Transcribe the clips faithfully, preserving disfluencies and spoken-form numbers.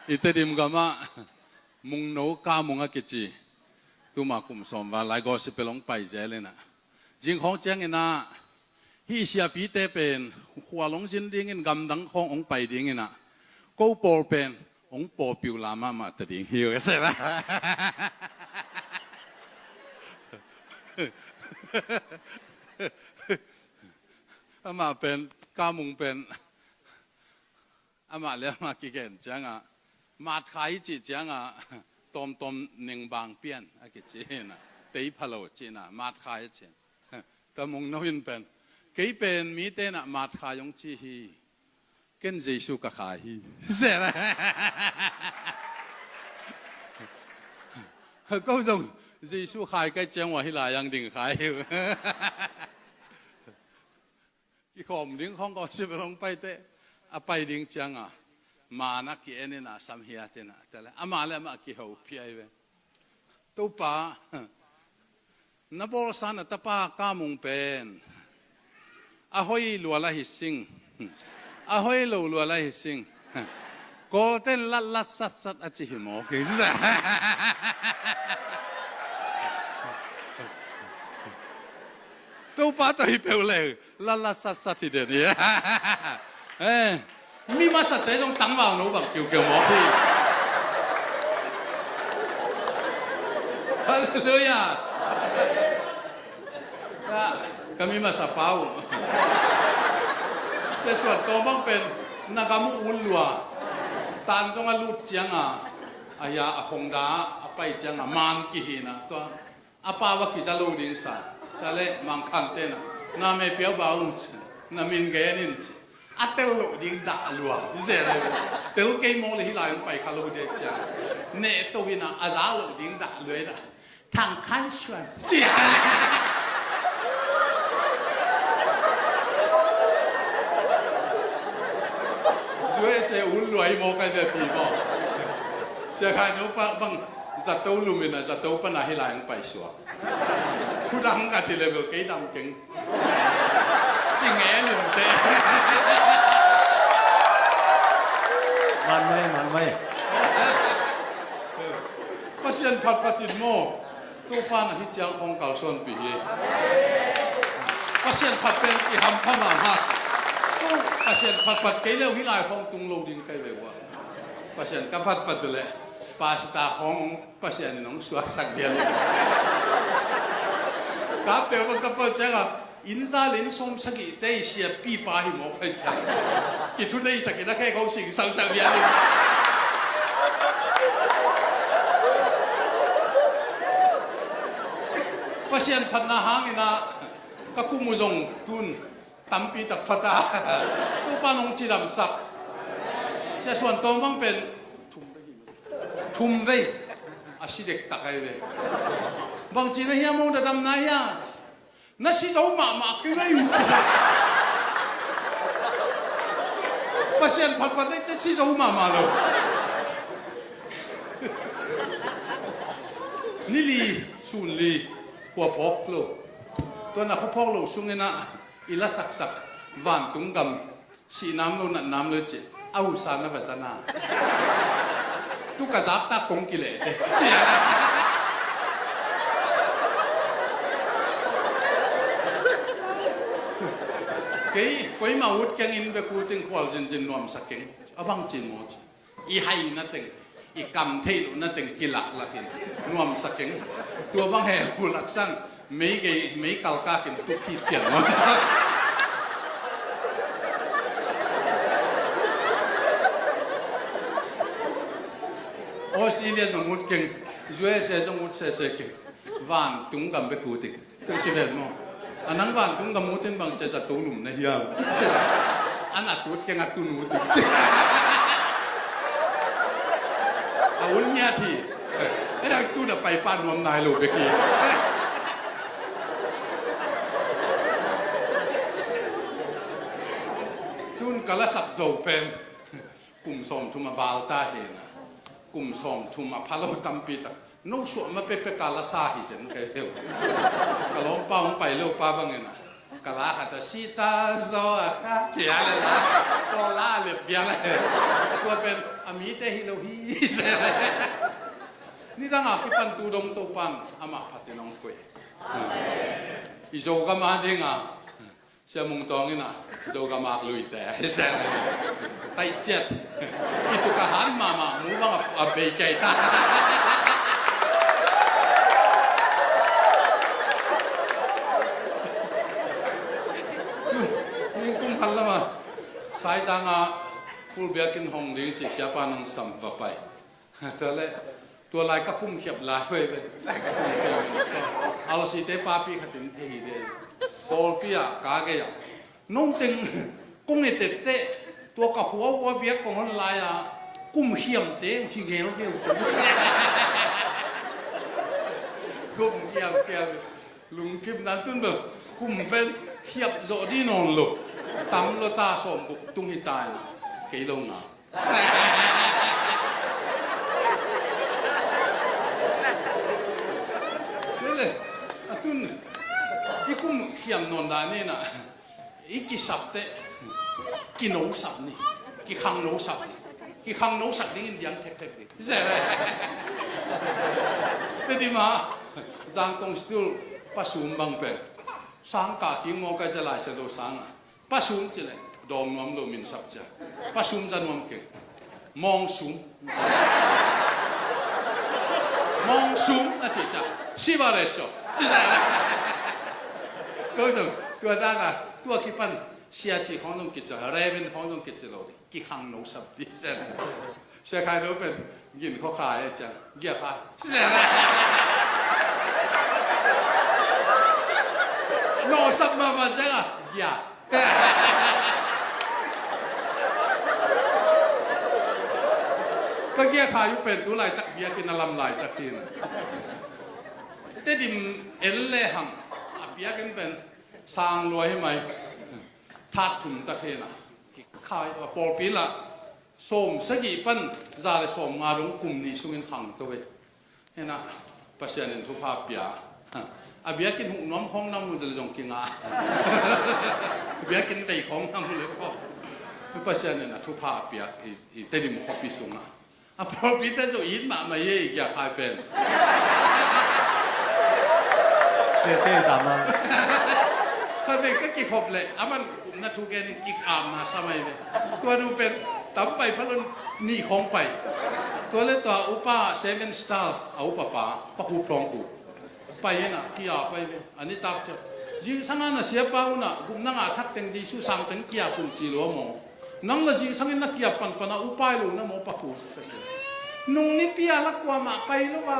I Tedim gamah Mungno Kamung a kici, tuma kum sawm val lai gospel hong pai zel inah, zingkhawng cianginah hih siapite pen khual hong zin dingin gamdang khawng hong pai dinginah, ko pawl pen hong pawpiu la mahmah ta ding hi uh, ka sela. Amah pen, Kamung pen, amah le amah kigen ciangah, matkhai i cih ciangah, tawmtawm ningbang pian a kici inah, tei phalo cinah matkhai a cin. Ka Mungno in pen, kei pen mite inah matkhai hong ci hi. Ken Jesu ka khai hi. Ko zong Jesu khai kai ciang uh a hi lai ang ding khai hi uh. Kikhawm ding khawng kawm sipel hong paite, a pai ding cianga man a ki-en inah, sam hiat inah, tale amah le amah kiho phiai ve. Topa, na bawlsa na tapa Kamung pen a hoi lua la hi sing, a hoi lo lua la hi sing. Kawlten latlat satsat a ci hi maw? Topa tawh hi peuh le latlat satsat hi den hi. Eh, mi masate zong tangval no bang kiukiu maw hi. Halleluiah. Ka, ka mi masa pa uh. Sia Suan Tawm bang pen na gam uh un lua. Tan zong a lut cianga, a ya a khongda a pai cianga man kihina tua a pau a kiza lo ding sa. Tale Mangkhan tenah na me piau ba un, na min gen in ci. A tel loh ding dah lua. Zel tel kei maw le hih lai hong pai kha lo ding ciang, neh to inah a za loh ding dah lua inah, Thang Khan Suan. U S A un lua hi maw kai ve pi maw? Sia Khai No pa bang zato lum inah zato pana hih lai hong pai suak. Khudang ka ti level kei dam keng. Ci nge lim te. Man mai, man mai. Pasian phatphat in maw. Topa na hi ciang khawng kalsuanpih hi. Pasian phat pen i hampha mahmah. Pasian phatphat kei leu hih lai khawng tung lo ding kai ve ua. Pasian ka phatphat leh pastor khawng Pasian in hong suaksak dia lo. Kapte bang ka pau cianga, inn za le inn sawm sagihte i siapipa hi mawk lai ciang, kithuneisak in a khe khawng sing sausak dia lo. Pasian phatna hangin ah ka kum uh zong tun tampi tak phat a, Topa nong cidamsak. Sia Suan Tawm bang pen thum vei a si dektak ahi ve. Bangci na hiam, hong dadamna hiam? Na si zo mahmah kei na hi uh ci sa. Pasian phatphat ei ci si zo mahmah lo. Ni li, sun li, khua phawk lo. Tua na khua phawk lo sungin ah i lasaksak vantung gam sihnam lo, natnam lo ci. A husa na va zana. Tu ka zaktak kong kilehte. Kei koimah ut keng, inn bek ut in khual zinzin nuamsa keng. A bang cin maw ci. I haina teng, i kam theih lohna teng kilaklak in nuamsa keng. Tua bang he hu laksang, mei gei, mei kalkak in tupi pian nuamsa. Australia zong ut keng, U S A zong ut sese keng. Vantung gam bek ut in. Tua ci ven maw? A nang vantung gam ut in bang cia zato lum na hiam? An a tut keng a tun ut in. A un ngiat hi. E dang tun a pai pa nuam nai lo bek hi. Tun ka la sap zo pen kum sawmthum a val ta hi na. Kum sawmthum a pha lo tampi tak. No suah ma pekpek a la sa hi zen kei heu. Ka lawmpa hong pai lo pa bangin a, Ka la khat a sita zo a kha cia le la. Ko la le bia le. Tua pen a mite hi lo hi. Nidanga kipan tu dong Topan amah phatin hong koih. I Zogam a dinga Sia Mung Tawng ina Zogam ak luite. Taih ciat. Kituk a han mahmah mu bang a, a bei kei ta. Ning kum khat lama Saitanga full biakinn hong ding ci siapa nong sam va pai. Tua le tua lai ka kum khiap lai hoi ve. Alsite papi khatin thei hi de. Pawlpi ah ka gei ah nong teng kong e tette tua ka huahua biak kong hon lai a kum khiamte hi ngel ve uh. Kum khiam khiam lungkim nan tun bel kum pen khiap zawh di nawn lo. Tam lo ta sawm buk tung hi ta ina kei lo nga. Tua le a tun i kum khiam nawn dan ina i kisapte kinosap ni. Kikhang nosap ni. Kikhang nosap dingin diang thekthek ding. Tedim a Zangkong Steel pasum bang pen sang ka king maw ka jalai sa lo sang a pasum ci le dawng nuam lo min sap cia. Pasum za nuam keng. Mawngsum. Mawngsum a ci cia. Siva reso. Ko zong tua dana tua kipan sia ci khong zong kici, reven khong zong kici lo ding. Kikhang nosap ding sia. Sia khai lo pen gin kho khai a ciang gia khai. Nosap mahmah ciang a gia. Ka gia khai uh pen tu laitak biakinn a lam laitak hi na. Tedim en le hang a biakinn pen sang lua hi mai. That thum tak hi na. Khai a pawlpi la sawm sagih pan za le sawm nga dong kum nih sungin khangto ve. Hena Pasian in thupha pia. A biakinn huh nuam khong nam uh le zong kinga. Biakinn vei khong nam uh le khong. Pasian in a thupha pia i, i Tedim khuapi sunga. A pawlpite zong it mahmah i e i giakhai pen. Tete dama. Kha ve ka kikhop le aman na thu gen in ik am na samai ve. Tua nu pen tam pai phalon ni khong pai. Tua le tua upa seven star a upa pa pa hu plong hu. Pai ina kia pai ve. Ani tak cia. Jingsanga na siapa una gumna nga thak teng Jesu sang teng kia pun ci lua maw. Nang la jingsangin na kia panpana upai lo na maw paku. Nung nipi a la kuamah pai lo a.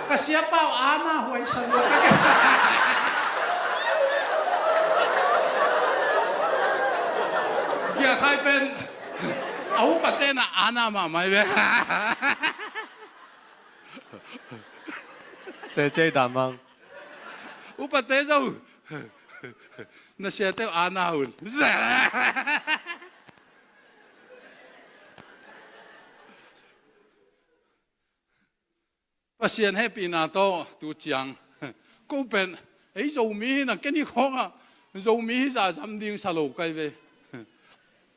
Ka siapa uh ana huai san lo ka kia. Kia khai pen a upate na ana mahmai ve. Sece damang. Upate zo. Na siate ana un. Pasian hehpihna tawh tu ciang ko pen ei Zomi hi na ken hi khawngah Zomi hi zahzam ding sa lo kai ve.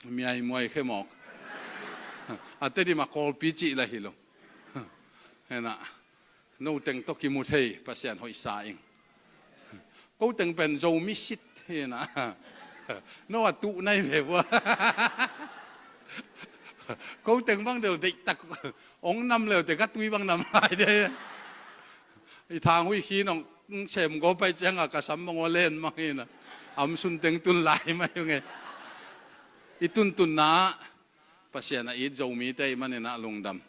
Miai muai khemawk. A Tedim a Kawlpi cih la hi lo. Hena no teng tawh kimu thei Pasian hoihsa ing. Ko teng pen Zomi sit hi na. No a tuh nai ve vua. Ko teng bang deuh deihtak ong nam leute ka tui bang nam lai de. I thang hui khi nong sem go pai cianga ka sam bang ua len mang hi na. Am sun teng tun lai mai nge. I tuntunna Pasian a it Zomite i manin a lungdam.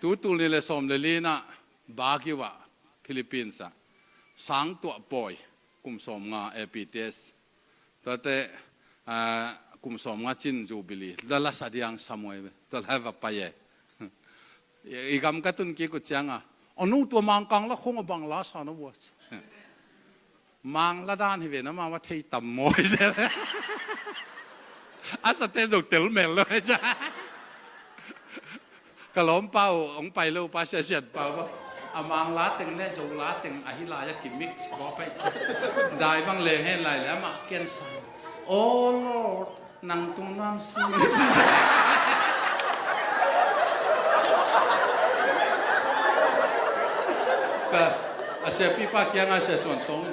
Tutul ni le sawm le lina Baguio ah Philippines ah sang tuah pawi kum sawm nga A P T S. Tuate ah, kum sawm nga cin Jubilee. Tua la sa diang samuai ve. Tua la va pai e. I gam ka tun kik uh cianga. A nu tua mangkang la khong a bang la sa na vua. Mang la dan hi ve na mama thei tam mawi se. A sate zong tel mel lo he ca. Ka lawmpa uh hong pai lo pa siasiat pa uh. A Mang la teng le Zo la teng ahi lai a kimix kua paih ci. Dai bang leng hen lai le amah kiansa. Oh Lord, nang tung nuam si. Ka, a siapipa kiangah Sia Suan Tong,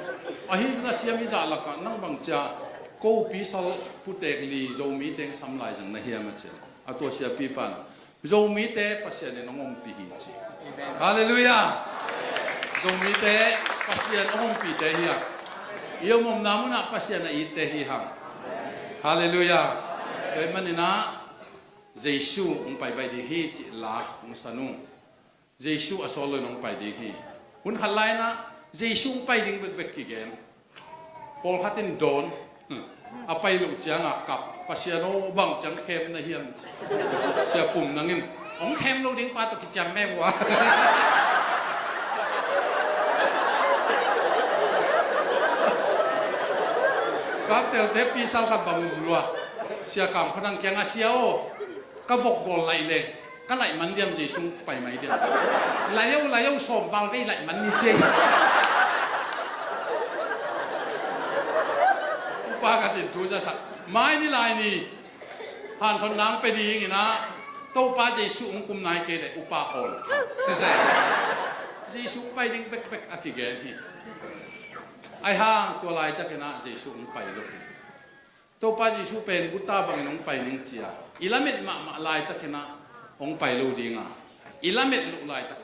ahi na siam hi zah lakah nang bang cia ko pi sal putek li Zomi teng sam lai zang na hiam a cia. A tua siapipa na Zomite Pasian in hong ompih hi ci. Halleluiah. Zomite Pasian hong ompihte hi hang. I om omna munah Pasian a itte hi hang. Halleluiah. Tua ahih manin ah Jesu hong pai baih ding hi cih la hong san uh. Jesu a sawl loin hong pai ding hi. Hun khat lai-in ah Jesu hong pai ding bekbek kigen. Pawlkhat in dawn. A pai loh ciangah kap. Pasian aw, bang ciang khem na hiam? Sia Pum nangin hong khem lo ding pa tawh kiciam meng uh a. Kaptelte pi sal khat bang um lua. Sia Kam Khua Thang kiangah, Sia aw, ka vok gawl laih leng ka laih man diam, Jesu hong pai mai diam? Laih o, laih o, sawm val vei laih man ni ci. Upa khat in thu za sak. Mai ni lai ni hanthotna hong pia dingin ah Topa Jesu hong kum nai kei leh upa awl. Jesu hong pai ding bekbek a kigen hi. Ahi hang tua laitakin ah Jesu hong pai lo hi. Topa Jesu pen guta bangin hong pai ning cia i lamet mahmah laitakin ah hong pai lo ding a, i lamet loh laitak